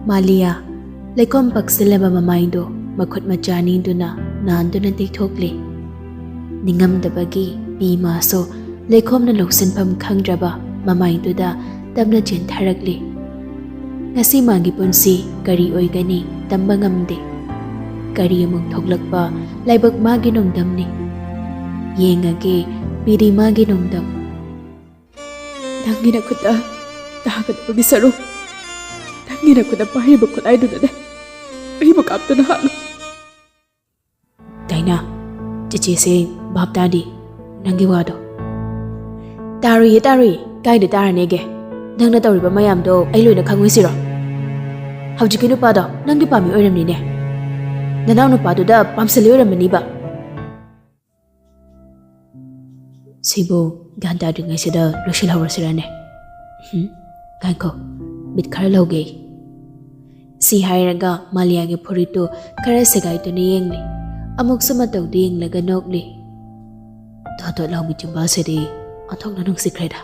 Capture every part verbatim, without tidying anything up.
ꯃꯥꯂꯤꯌꯥ, ꯂꯩꯈꯣꯝ ꯄꯛꯁꯤꯜꯂꯕ ꯃꯃꯥꯏꯗꯨ ꯃꯈꯨꯠ ꯃꯆꯥ ꯑꯅꯤꯗꯨꯅ ꯅꯥꯟꯗꯨꯅ ꯇꯩꯊꯣꯛꯂꯤ꯫ ꯅꯤꯡꯉꯝꯗꯕꯒꯤ ꯄꯤ ꯃꯥꯁꯨ ꯂꯩꯈꯣꯝꯅ ꯂꯧꯁꯤꯟꯐꯝ ꯈꯪꯗ꯭ꯔꯕ ꯃꯃꯥꯏꯗꯨꯗ ꯇꯞꯅ ꯆꯦꯟꯊꯔꯛꯂꯤ꯫ ꯉꯁꯤ ꯃꯥꯒꯤ ꯄꯨꯟꯁꯤ ꯀꯔꯤ ꯑꯣꯏꯒꯅꯤ ꯇꯝꯕ ꯉꯝꯗꯦ꯫ ꯀꯔꯤ ꯑꯃꯨꯛ ꯊꯣꯛꯂꯛꯄ ꯂꯥꯏꯕꯛ ꯃꯥꯒꯤ ꯅꯣꯡꯗꯝꯅꯤ꯫ ꯌꯦꯡꯉꯒꯦ ꯄꯤꯔꯤ ꯃꯥꯒꯤ ꯅꯣꯡꯗꯝ꯫ ꯅꯪꯒꯤ ꯅꯈꯨꯠꯇ ꯇꯥꯒꯗꯕꯒꯤ ꯁꯔꯨꯛ ꯅꯪꯒꯤ ꯅꯈꯨꯠꯇ ꯄꯥꯏꯔꯤꯕ ꯈꯨꯠꯂꯥꯏꯗꯨꯅꯅꯦ ꯑꯩꯕꯨ ꯀꯥꯞꯇꯨꯅ ꯍꯥꯠꯂꯨ꯫ ꯗꯥꯏꯅꯥ, ꯆꯦꯆꯦꯁꯦ ꯚꯥꯞ ꯇꯥꯗꯦ ꯅꯪꯒꯤ ꯋꯥꯗꯣ꯫ ꯇꯥꯔꯨꯏꯌꯦ, ꯇꯥꯔꯨꯏꯌꯦ꯫ ꯀꯥꯏꯗ ꯇꯥꯔꯅꯦꯒꯦ? ꯅꯪꯅ ꯇꯧꯔꯤꯕ ꯃꯌꯥꯝꯗꯣ ꯑꯩ ꯂꯣꯏꯅ ꯈꯪꯉꯣꯏꯁꯤꯔꯣ? ꯍꯧꯖꯤꯛꯀꯤ ꯅꯨꯄꯥꯗꯣ ꯅꯪꯒꯤ ꯄꯥꯝꯃꯤ ꯑꯣꯏꯔꯝꯅꯤꯅꯦ꯫ ꯅꯅꯥꯎ ꯅꯨꯄꯥꯗꯨꯗ ꯄꯥꯝꯁꯤꯜꯂꯤ ꯑꯣꯏꯔꯝꯃꯅꯤꯕ꯫ ꯁꯤꯕꯨ ꯒ꯭ꯌꯥꯟ ꯇꯥꯗ꯭ꯔꯤꯉꯩꯁꯤꯗ ꯂꯣꯏꯁꯤꯜꯍꯧꯔꯁꯤꯔꯅꯦ? ꯍꯨꯝ, ꯉꯥꯏꯈꯣ, ꯃꯤꯠ ꯈꯔ ꯂꯧꯒꯦ꯫ ꯁꯤ ꯍꯥꯏꯔꯒ ꯃꯥꯂꯤꯌꯥꯒꯤ ꯐꯨꯔꯤꯠꯇꯨ ꯈꯔ ꯁꯦꯒꯥꯏꯗꯨꯅ ꯌꯦꯡꯂꯤ꯫ ꯑꯃꯨꯛꯁꯨ ꯃꯇꯧꯗꯨ ꯌꯦꯡꯂꯒ ꯅꯣꯛꯂꯤ꯫ ꯊꯣꯠ ꯊꯣꯠ ꯂꯥꯎꯕꯤ ꯆꯤꯝꯕꯥꯜꯁꯤꯗꯤ ꯑꯣꯟꯊꯣꯛꯅ ꯅꯨꯡꯁꯤꯈ꯭ꯔꯦꯗ꯫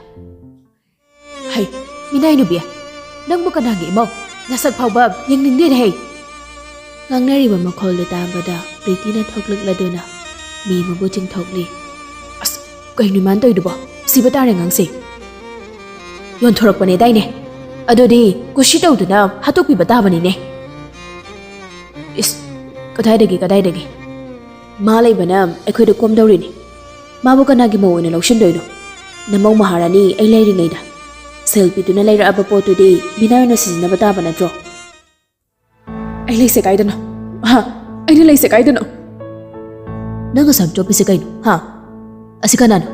ꯍꯩ, ꯃꯤꯅꯥꯏ ꯅꯨꯄꯤ, ꯅꯪꯕꯨ ꯀꯅꯥꯒꯤ ꯏꯃꯧ? ꯅꯁꯛ ꯐꯥꯎꯕ ꯌꯦꯡꯅꯤꯡꯗꯦꯅꯦ ꯍꯩ꯫ ꯉꯥꯡꯅꯔꯤꯕ ꯃꯈꯣꯜꯗꯨ ꯇꯥꯕꯗ ꯄ꯭ꯔꯤꯇꯤꯅ ꯊꯣꯛꯂꯛꯂꯗꯨꯅ ꯃꯤ ꯑꯃꯕꯨ ꯆꯤꯡꯊꯣꯛꯂꯤ꯫ ꯑꯁ, ꯀꯩꯅꯣ ꯏꯃꯥꯟ ꯇꯧꯔꯤꯗꯨꯕꯣ? ꯁꯤꯕ ꯇꯥꯔꯦ ꯑꯉꯥꯡꯁꯦ꯫ ꯌꯣꯟꯊꯣꯔꯛꯄꯅꯦꯗꯥꯏꯅꯦ? ꯑꯗꯨꯗꯤ ꯀꯨꯁꯤ ꯇꯧꯗꯨꯅ ꯍꯥꯠꯇꯣꯛꯄꯤꯕ ꯇꯥꯕꯅꯤꯅꯦ꯫ ꯏꯁ, ꯀꯗꯥꯏꯗꯒꯤ, ꯀꯗꯥꯏꯗꯒꯤ? ꯃꯥ ꯂꯩꯕꯅ ꯑꯩꯈꯣꯏꯗ ꯀꯣꯝꯗꯧꯔꯤꯅꯤ꯫ ꯃꯥꯕꯨ ꯀꯅꯥꯒꯤ ꯃꯧ ꯑꯣꯏꯅ ꯂꯧꯁꯤꯟꯗꯣꯏꯅꯣ? ꯅꯃꯧ ꯃꯍꯥꯔꯥꯅꯤ ꯑꯩ ꯂꯩꯔꯤꯉꯩꯗ ꯁꯦꯜ ꯄꯤꯗꯨꯅ ꯂꯩꯔꯛꯑꯕ ꯄꯣꯠꯇꯨꯗꯤ ꯃꯤꯅꯥꯏ ꯑꯣꯏꯅ ꯁꯤꯖꯤꯟꯅꯕ ꯇꯥꯕ ꯅꯠꯇ꯭ꯔꯣ? ꯑꯩ ꯂꯩꯁꯦ ꯀꯥꯏꯗꯅꯣ? ꯍꯥ? ꯑꯩꯅ ꯂꯩꯁꯦ ꯀꯥꯏꯗꯅꯣ? ꯅꯪ ꯑꯁꯥꯝ ꯆꯣꯞꯄꯤꯁꯦ ꯀꯩꯅꯣ? ꯍꯥ? ꯑꯁꯤ ꯀꯅꯥꯅꯣ?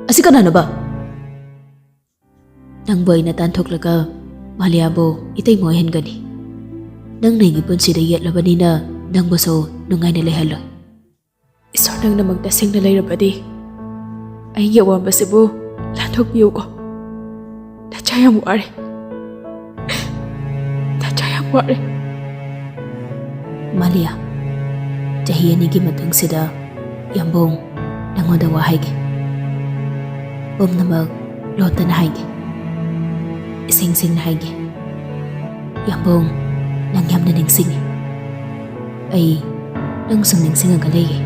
ꯑꯁꯤ ꯀꯅꯥꯅꯣꯕ? ꯅꯪꯕꯨ ꯑꯩꯅ ꯇꯥꯟꯊꯣꯛꯂꯒ ꯃꯥꯂꯤꯌꯥꯕꯨ ꯏꯇꯩꯃ ꯑꯣꯏꯍꯟꯒꯅꯤ꯫ ꯅꯪꯅ ꯑꯩꯒꯤ ꯄꯨꯟꯁꯤꯗ ꯌꯦꯠꯂꯕꯅꯤꯅ ꯅꯪꯕꯨꯁꯨ ꯅꯨꯡꯉꯥꯏꯅ ꯂꯩꯍꯜꯂꯣꯏ꯫ ꯏꯁꯣꯔ, ꯅꯪꯅꯃꯛ ꯇꯁꯦꯡꯅ ꯂꯩꯔꯕꯗꯤ ꯑꯩꯒꯤ ꯑꯋꯥꯕꯁꯤꯕꯨ ꯂꯥꯟꯊꯣꯛꯄꯤꯌꯨꯀꯣ꯫ ꯅꯆꯥ ꯌꯥꯝ ꯋꯥꯔꯦ꯫ ꯅꯆꯥ ꯌꯥꯝ ꯋꯥꯔꯦ꯫ ꯃꯥꯂꯤꯌꯥ, ꯆꯍꯤ ꯑꯅꯤꯒꯤ ꯃꯇꯨꯡꯁꯤꯗ ꯌꯥꯝꯕꯨꯡ ꯅꯪꯉꯣꯟꯗ ꯋꯥ ꯍꯥꯏꯒꯦ꯫ ꯄꯨꯝꯅꯃꯛ ꯂꯣꯠꯇꯅ ꯍꯥꯏꯒꯦ꯫ ꯏꯁꯦꯡ ꯁꯦꯡꯅ ꯍꯥꯏꯒꯦ꯫ ꯌꯥꯝꯕꯨꯡ, ꯅꯪ ꯌꯥꯝꯅ ꯅꯤꯡꯁꯤꯡꯉꯤ꯫ ꯑꯩ ꯅꯪ ꯁꯨꯝ ꯅꯤꯡꯁꯤꯡꯉꯒ ꯂꯩꯌꯦ꯫